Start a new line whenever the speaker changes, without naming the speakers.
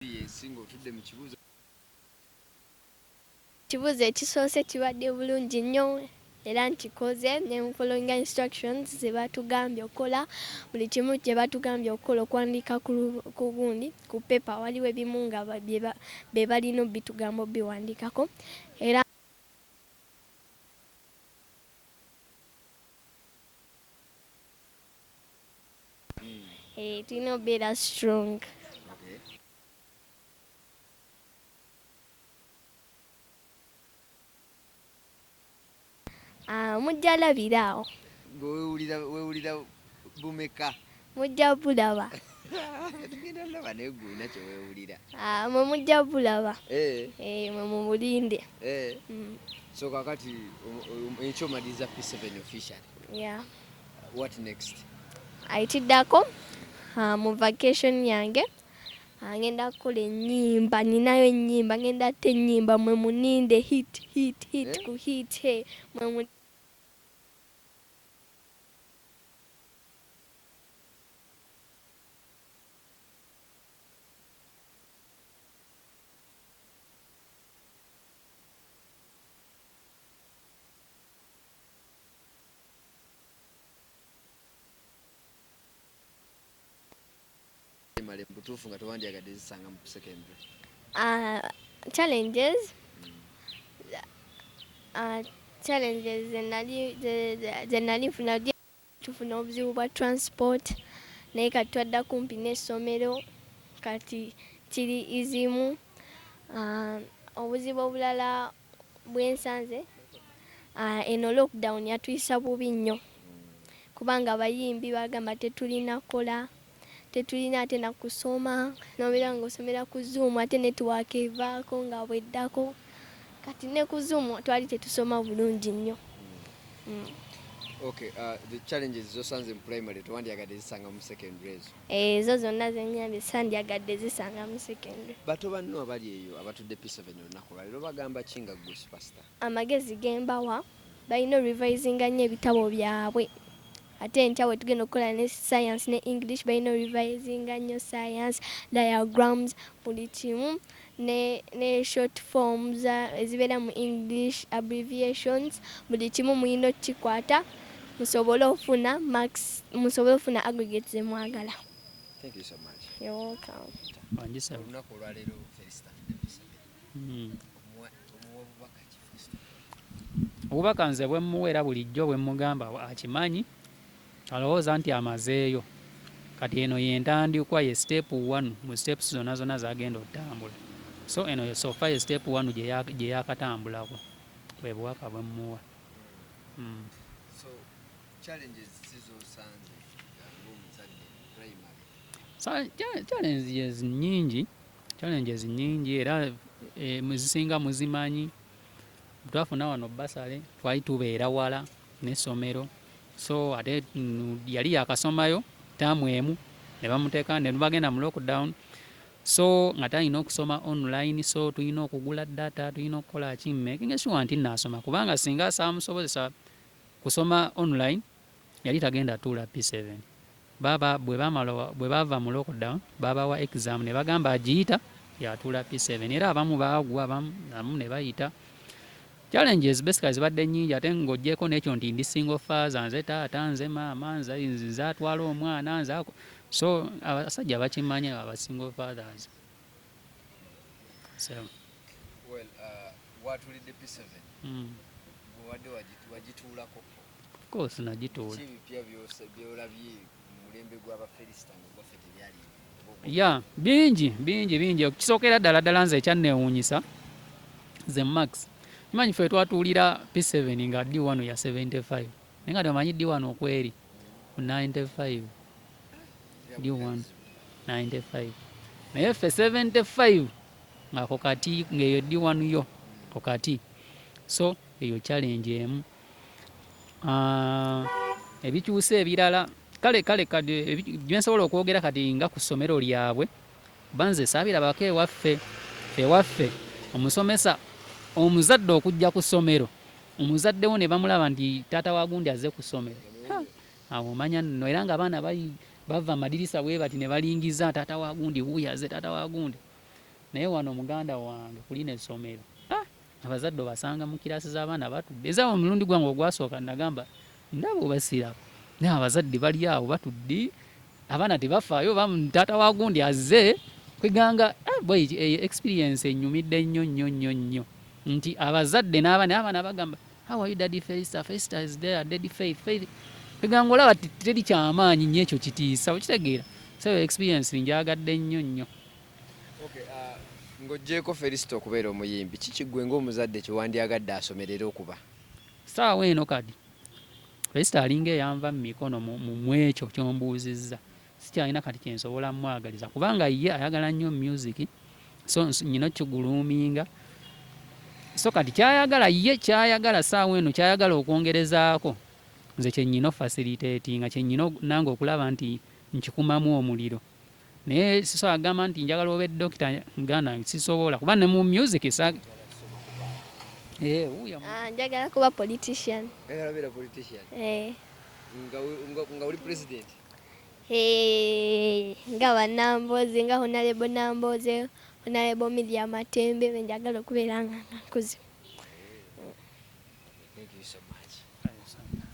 Experience ng'otudde mu kibuuzo.
Ekibuuzo ekisoose kibadde bulungi nnyo era nkikoze ne nfollowinga instructions ze batugambye okukola, buli kimu kye batugambye okukola, okuwandiika ku gundi ku paper, waliwo ebimu nga be balina obitugamba obiwandiikako era tulina obeera strong. Ah, mujja labira awo.
Gwe weewulira bumeka?
Mujja bulaba.
Tugenda laba naye gwe olina kye weewulira.
Ah, mwe mujja bulaba.
Eh.
Eh, mwe mubulinde.
Eh. So kakati enkya omaliriza P7 officially.
Yeah.
What next?
Ekiddako mu vacation yange ngenda kukola ennyimba, ninayo ennyimba, ngenda tta ennyimba, mwe muninde hit hit hit
Eh?
ku hit he mwe.
Male butuufu nga tewandyagadde zisanga mu secondary.
Challenges ze nali nfuna, tufuna obuzibu bwa transport, naye kati twadda kumpi n'essomero, kati kiri easy. Obuzibu obulala bwensanze, eno lockdown yatuyisa bubi nnyo kubanga abayimbi bagamba tetulina kukola, tetulina ate nakusoma, nobeera ng'osomera ku Zoom ate network evaako nga bweddako, kati ne ku Zoom twali tetusoma bulungi nnyo.
Okay, the challenges zosanze mu primary tewandyagadde zisanga mu secondary ezo.
Ezo zonna zenyambye sandyagadde zisanga mu secondary.
Bato banno abali eyo abatudde P7 olunaku olwaleero bagamba ki nga ggwe superstar?
Amagezi gembawa, balina orevisinga nnyo ebitabo byabwe, ate enkya bwe tugenda okukola ne science ne English, balina orevisinga nnyo science, diagrams, buli kimu ne short forms ezibeera mu English, abbreviations, buli kimu mulina okukikwata musobole okufuna marks, musobole okufuna aggregates zemwagala.
Thank you so much.
You're welcome.
Wangisaba.
Olunaku olwaleero Felista atudde P7. Omuwa obubaka ki, Felista?
Obubaka nze bwe mmuwa era bulijjo bwe mmugamba akimanyi, alowooza nti amazeeyo. Kati eno yentandikwa, ye step one mu steps zonna zonna zagenda otambula. So eno so far ye step one gye yakatambulako, bwe bubaka bwe mmuwa.
So challenges zizosanze ng'omuzadde primary?
Challenges nyingi, challenges nyingi era muzisinga muzimanyi. Twafuna wano bursary, twali tubeera wala n'essomero, so ate yali yakasomayo taamu emu ne bamuteeka ne bagenda mu lockdown, so nga talina okusoma online, so tulina okugula data, tulina okukola ki, making sure nti naasoma, kubanga singa saamusobozesa kusoma online yali tagenda tuula P7. Baba bwe bamala, bwe bava mu lockdown, babawa exam ne bagamba agiyita yatuula P7, era abamu baagwa, abamu ne bayita. Challenges basically zibadde nnyingi, ate ng'oggyeko n'ekyo nti ndi single father, nze taata, nze maama, nze atwala omwana, nze so abasajja bakimanyi aba single fathers, so
Well, watulidde P7. Gwe wadde wagituulako?
Of course nagituula.
Ki ebipya byolabye mu mulembe gw'abaferisita nga gwaffe tebyali?
Ya, bingi bingi bingi. Okukisookera ddala ddala, nze ekyanneewuunyisa ze marks. Kimanyi ffe twatuulira P7 nga D1 ya 75, naye nga temanyi D1 okweri ku 95, D1 95, naye ffe 75 ng'ako kati ng'eyo D1 yo ko kati. So eyo challenge emu. Ah, ebikyusa ebirala, kale kati byensobola okwogera kati nga ku ssomero lyabwe, kuba nze saabirabako ewaffe. Ewaffe omusomesa, omuzadde okujja ku ssomero, omuzadde wo ne bamulaba nti taata wa gundi azze ku ssomero, awo omanya nno, era nga abaana bava amadirisa bwe bati ne balingiza taata wa gundi, wuuyo azze taata wa gundi. Naye wano muganda wange kulina essomero, ah, abazadde obasanga mu kirasi z'abaana batudde. Eza omulundi gwange ogwasooka nagamba ndaba obasiraba, naye abazadde bali awo batudde, abaana tebafaayo, oba taata wa gundi azze kweganga. Ah, boy, experience enyumidde nnyo nnyo nnyo nnyo nti abazadde n'abaana, abaana bagamba, "How are you, Daddy Felista? Felista is there, Daddy Faith, Faith." Kweganga olaba teri kyamaanyi nnyo ekyo kitiisa, okitegeera? So experience njagadde nnyo nnyo.
Okay, ng'oggyeeko Felisita okubeera omuyimbi, kiki ggwe ng'omuzadde kyewandyagadde asomerere okuba?
Saawa eno kati Felisita alinga eyanva mu mikono mu ekyo kyombuuzizza. Sikyalina kati kyensobola mwagaliza kubanga ye ayagala nnyo music, so nyina okiguluminga. So kati kyayagala ye, kyayagala saawa eno, kyayagala okwongerezaako, nze kyenyina ofacilitatinga, kyenyina nange okulaba nti nkikumamu omuliro. Naye sisobola kugamba nti njagala obe dokita, muganda wange, sisobola, kuba ne mu music sa. Eh, wuuyo.
Ah, njagala kuba politician.
Oyagala beera politician?
Eh.
Nga oli president?
Eh, nga banamboze, nga Honorable Namboze, Honorable Miria Matembe, benjagala okubeera nga nkuze.